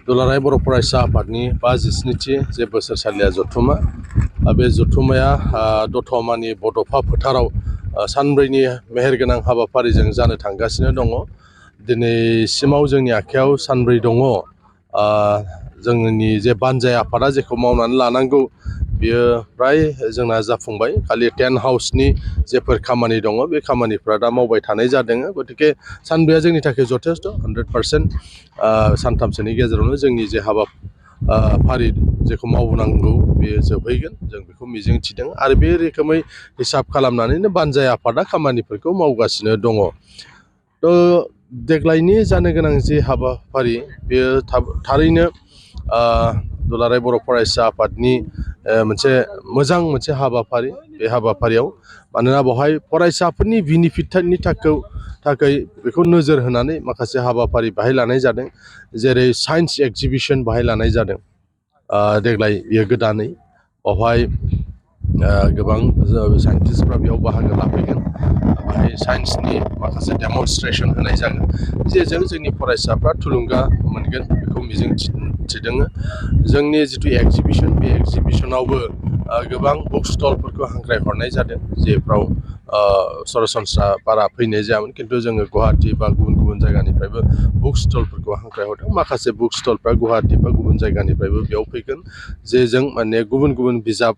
दुलाराय बर' फरायसा आफादनि 57थि जे बोसोरसालिया जथुमा बे जथुमाया दतमानि बड'फा फोथाराव सानब्रैनि मेहेरगोनां हाबाफारिजों जानो थांगासिनो दङ। दिनैसिमाव जोंनि आखायाव सानब्रै दङ। जोंनि जे बानजाय आफादा जेखौ मावनानै लानांगौ बियो फ्राय जोंना जाफुंबाय। खालि टेन्ट हाउसनि जेफोर खामानि दङ बे खामानिफ्रा दा मावबाय थानाय जादों। गतिके सानब्रैया जोंनि थाखाय जथेस्थ 100%। सानथामसोनि गेजेरावनो जोंनि जे हाबाफारि जेखौ मावनांगौ बेयो जोबहैगोन, जों बेखौ मिजिंथिदों आरो बे रोखोमै हिसाब खालामनानैनो बानजाय आफादा खामानिफोरखौ मावगासिनो दङ। देग्लायनि जानो गोनां जे हाबाफारि बेयो थारैनो दुलाराय बर' फरायसा आफादनि मोजां मोनसे हाबाफारि। बे हाबाफारियाव मानोना बेवहाय फरायसाफोरनि बेनिफिटनि थाखाय बेखौ नोजोर होनानै माखासे हाबाफारि बाहाय लानाय जादों। जेरै साइन्स एक्जिबिसन बाहाय लानाय जादों देग्लाय बेयो गोदानै। बेवहाय गोबां साइन्टिस्टफ्रा बेयाव बाहागो लाफैगोन। बेहाय साइन्सनि माखासे डेमनस्ट्रेसन होनाय जागोन, जेजों जोंनि फरायसाफ्रा थुलुंगा मोनगोन बेखौ मिजिंथिदों। जोंनि जिथु एक्जिबिसन बे एक्जिबिसनावबो गोबां बुक स्टलफोरखौ हांख्रायहरनाय जादों, जेफ्राव सरासनस्रा बारा फैनाय जायामोन। खिन्थु जोङो गुवाहाटि बा गुबुन गुबुन जायगानिफ्रायबो बुक स्टलफोरखौ हांख्रायहरदों। माखासे बुक स्टलफ्रा गुवाहाटि बा गुबुन जायगानिफ्रायबो बेयाव फैगोन, जेजों माने गुबुन गुबुन बिजाब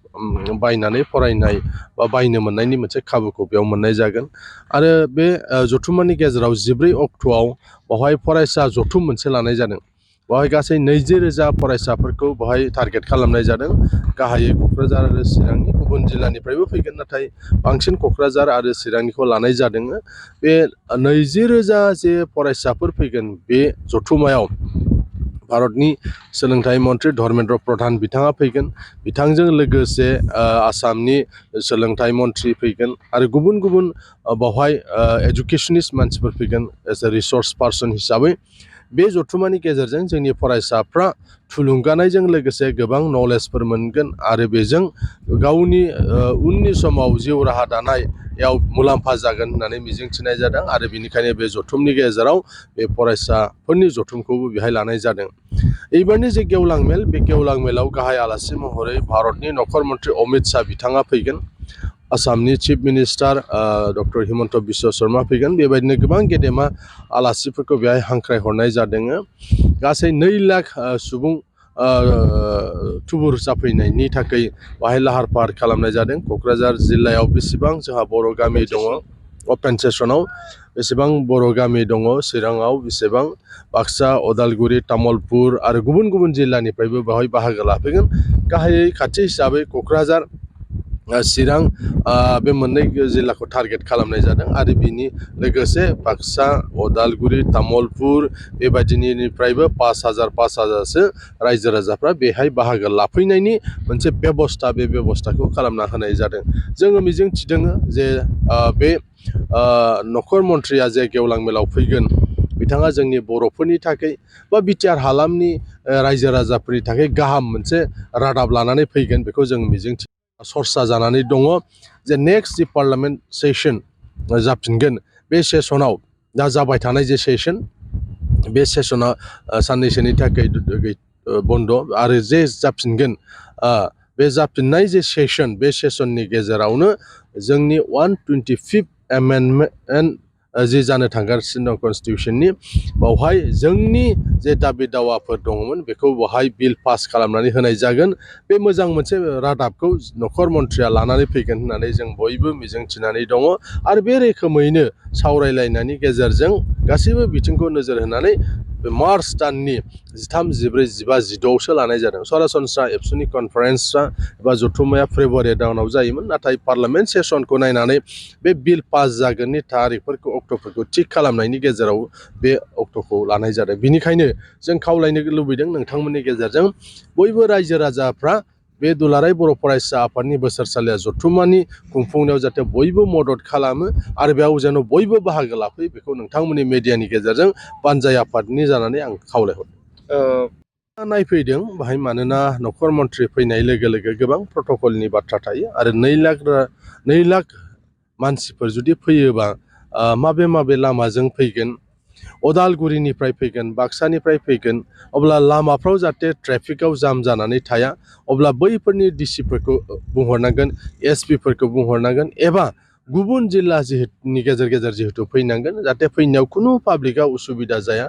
बायनानै फरायनाय बा बायनो मोननायनि मोनसे खाबुखौ बेयाव मोननाय जागोन। आरो बे जथुम्मानि गेजेराव 14 अक्ट'आव बेवहाय फरायसा जथुम मोनसे लानाय जादों। बेवहाय गासै 20,000 फरायसाफोरखौ बेवहाय टारगेट खालामनाय जादों। गाहायै क'क्राझार आरो चिरांनि गुबुन जिल्लानिफ्रायबो फैगोन, नाथाय बांसिन क'क्राझार आरो चिरांनिखौ लानाय जादों। बे 20,000 जे फरायसाफोर फैगोन बे जथुम्मायाव भारतनि सोलोंथाइ मन्त्रि धर्मेन्द्र प्रधान बिथाङा फैगोन। बिथांजों लोगोसे आसामनि सोलोंथाइ मन्त्रि फैगोन आरो गुबुन गुबुन बेवहाय एजुकेसनिस्ट मानसिफोर फैगोन एज ए रिसर्स पार्सन हिसाबै। बे जथुम्मानि गेजेरजों जोंनि फरायसाफ्रा थुलुंगानायजों लोगोसे गोबां नलेजफोर मोनगोन आरो बेजों गावनि उननि समाव जिउ राहा दानायाव मुलाम्फा जागोन होननानै मिजिंथिनाय जादों। आरो बेनिखायनो बे जथुमनि गेजेराव बे फरायसाफोरनि जथुमखौबो बेहाय लानाय जादों। एबारनि जे गेवलां मेल, बे गेवलां मेलाव गाहाय आलासि महरै भारतनि नखर मन्त्रि अमित शाह बिथाङा फैगोन। आसामनि chief minister doctor Himanta Biswa Sharma फैगोन। बेबायदिनो गोबां गेदेमा आलासिफोरखौ बेहाय हांख्रायहरनाय जादों। गासै 2 लाख सुबुं थुबुर जाफैनायनि थाखाय बाहाय लाहार फाहार खालामनाय जादों। क'क्राझार जिल्लायाव बेसेबां जोंहा बर' गामि दङ, अपेन सेसनाव बेसेबां बर' गामि दङ, चिराङाव बेसेबां, बाक्सा, उदालगुरि, तामुलपुर आरो गुबुन गुबुन जिल्लानिफ्रायबो बेवहाय बाहागो लाफैगोन। गाहायै खाथि हिसाबै क'क्राझार, चिरां बे मोननै जिल्लाखौ टारगेट खालामनाय जादों आरो बिनि लोगोसे बाक्सा, उदालगुरि, तामुलपुर बेबायदिनिफ्रायबो 5,000-5,000सो रायजो राजाफ्रा बेहाय बाहागो लाफैनायनि मोनसे बेबस्था, बे बेबस्थाखौ खालामना होनाय जादों। जोङो मिजिंथिदों जे बे नखर मन्थ्रिया जे गेवलां मेलाव फैगोन बिथाङा जोंनि बर'फोरनि थाखाय बा बिटिआर हालामनि रायजो राजाफोरनि थाखाय गाहाम मोनसे रादाब लानानै फैगोन, बेखौ जों मिजिंथिदों। सरसा जानानै दङ जे नेक्स्ट जि पार्लियामेन्ट सेसन जाफिनगोन, बे सेसनाव दा जाबाय थानाय जे सेसन, बे सेसना साननैसोनि थाखाय बन्द' आरो जे जाफिनगोन बे जाफिननाय जे सेसन, बे सेसननि गेजेरावनो जोंनि 125th एमेन्डमेन्ट जि जानो थांगासिनो दं कनस्टिटिउसननि, बावहाय जोंनि जे दाबि दावाफोर दङमोन बेखौ बावहाय बिल पास खालामनानै होनाय जागोन। बे मोजां मोनसे रादाबखौ नखर मन्थ्रिया लानानै फैगोन होननानै जों बयबो मिजिंथिनानै दङ। आरो बे रोखोमैनो सावरायलायनायनि गेजेरजों गासैबो बिथिंखौ नोजोर होनानै बे मार्च दाननि 13, 14, 15, 16आवसो लानाय जादों। सरासनस्रा एबसुनि कनफारेन्सआ एबा जथुम्माया फेब्रुवारि दानाव जायोमोन, नाथाय पार्लियामेन्ट सेसनखौ नायनानै बे बिल पास जागोननि थारिखफोरखौ, अक्ट'फोरखौ थिग खालामनायनि गेजेराव बे अक्ट'खौ लानाय जादों। बिनिखायनो जों खावलायनो लुबैदों नोंथांमोननि गेजेरजों बयबो रायजो राजाफ्रा बे दुलाराय बर' फरायसा आफादनि बोसोरसालिया जथुम्मानि खुंफुंनायाव जाहाथे बयबो मदद खालामो आरो बेयाव जेन' बयबो बाहागो लाफैयो, बेखौ नोंथांमोननि मेडियानि गेजेरजों बानजाय आफादनि जानानै आं खावलायहरदों। नायफैदों बाहाय, मानोना नखर मन्थ्रि फैनाय लोगो लोगो गोबां प्रट'कलनि बाथ्रा थायो आरो 2 लाख मानसिफोर जुदि फैयोबा माबे लामाजों फैगोन, अदालगुरिनिफ्राय फैगोन बाक्सानिफ्राय फैगोन अब्ला लामाफ्राव जाहाथे ट्रेफिकआव जाम जानानै थाया अब्ला बैफोरनि डिसिफोरखौ बुंहरनांगोन एसपिफोरखौ बुंहरनांगोन एबा गुबुन जिल्ला नि गेजेर गेजेर जिहेतु फैनांगोन जाहाथे फैनायाव खुनु पाब्लिकआ उसुबिदा जाया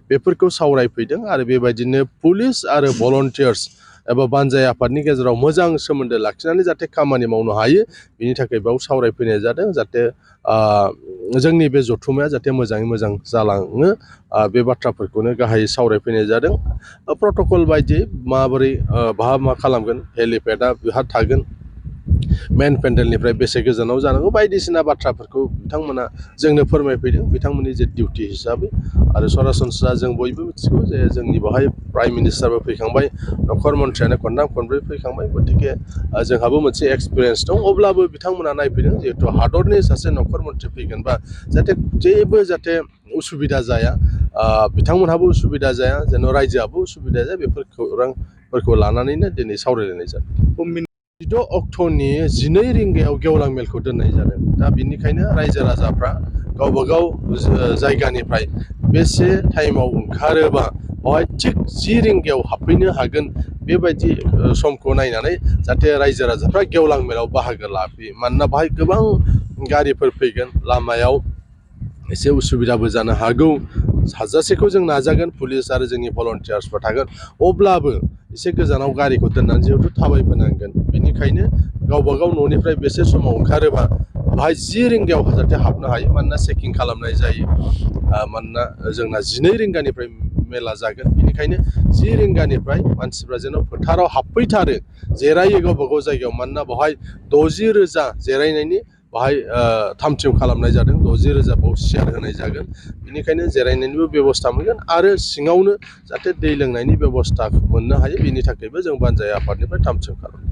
बेफोरखौ सावरायफैदों आरो बेबायदिनो पुलिस आरो भलन्टियार्स एबा बानजाय आफादनि गेजेराव मोजां सोमोन्दो लाखिनानै जाहाथे खामानि मावनो हायो बिनि थाखाय बेयाव सावरायफैनाय जादों जाहाथे जोंनि बे जथुम्माया जाहाथे मोजाङै मोजां जालाङो बे बाथ्राफोरखौनो गाहायै सावरायफैनाय जादों प्रट'कल बायदियै माबोरै बहा मा खालामगोन हेलिपेडआ बहा थागोन मेन पेन्डेलनिफ्राय बेसे गोजानाव जानांगौ बायदिसिना बाथ्राफोरखौ बिथांमोना जोंनो फोरमायफैदों बिथांमोननि जे डिउटि हिसाबै आरो सरासनस्रा जों बयबो मिथिगौ जे जोंनि बेवहाय प्राइम मिनिस्टारबो फैखांबाय नखर मन्थ्रियानो खनथाम खनब्रै फैखांबाय गतिके जोंहाबो मोनसे एक्सपिरियेन्स दं अब्लाबो बिथांमोना नायफैदों जिहेतु हादरनि सासे नखर मन्थ्रि फैगोनबा जाहाथे जेबो जाहाथे उसुबिदा जाया बिथांमोनहाबो उसुबिदा जाया जेन' रायजोआबो उसुबिदा जाया बेफोर खौरांफोरखौ लानानैनो दिनै सावरायलायनाय जादों 16 अक्ट'नि 12 रिंगायाव गेवलां मेलखौ दोननाय जादों दा बिनिखायनो रायजो राजाफ्रा गावबागाव जायगानिफ्राय बेसे टाइमाव ओंखारोबा बेवहाय थिग 10 रिंगायाव हाबफैनो हागोन बेबायदि समखौ नायनानै जाहाथे रायजो राजाफ्रा गेवलां मेलाव बाहागो लाफैयो मानोना बाहाय गोबां गारिफोर फैगोन लामायाव एसे उसुबिदाबो जानो हागौ हाजासेखौ जों नाजागोन पुलिस आरो जोंनि भलन्टियार्सफोर थागोन अब्लाबो एसे गोजानाव गारिखौ दोननानै जिहेतु थाबायबोनांगोन बेनिखायनो गावबागाव न'निफ्राय बेसे समाव ओंखारोबा बाहाय 10 रिंगायाव जाहाथे हाबनो हायो मानोना चेकिं खालामनाय जायो मानोना जोंना 12 रिंगानिफ्राय मेला जागोन बेनिखायनो 10 रिंगानिफ्राय मानसिफ्रा जेन' फोथाराव हाबफैथारो जिरायो गावबागाव जायगायाव मानोना बेवहाय 60,000 जिरायनायनि बाहाय थाम-थिम खालामनाय जादों 60,000 बाव सियार होनाय जागोन बेनिखायनो जिरायनायनिबो बेबस्था मोनगोन आरो सिङावनो जाहाथे दै लोंनायनि बेबस्था मोननो हायो बेनि थाखायबो जों बानजाय आफादनिफ्राय थाम-थिम खालामदों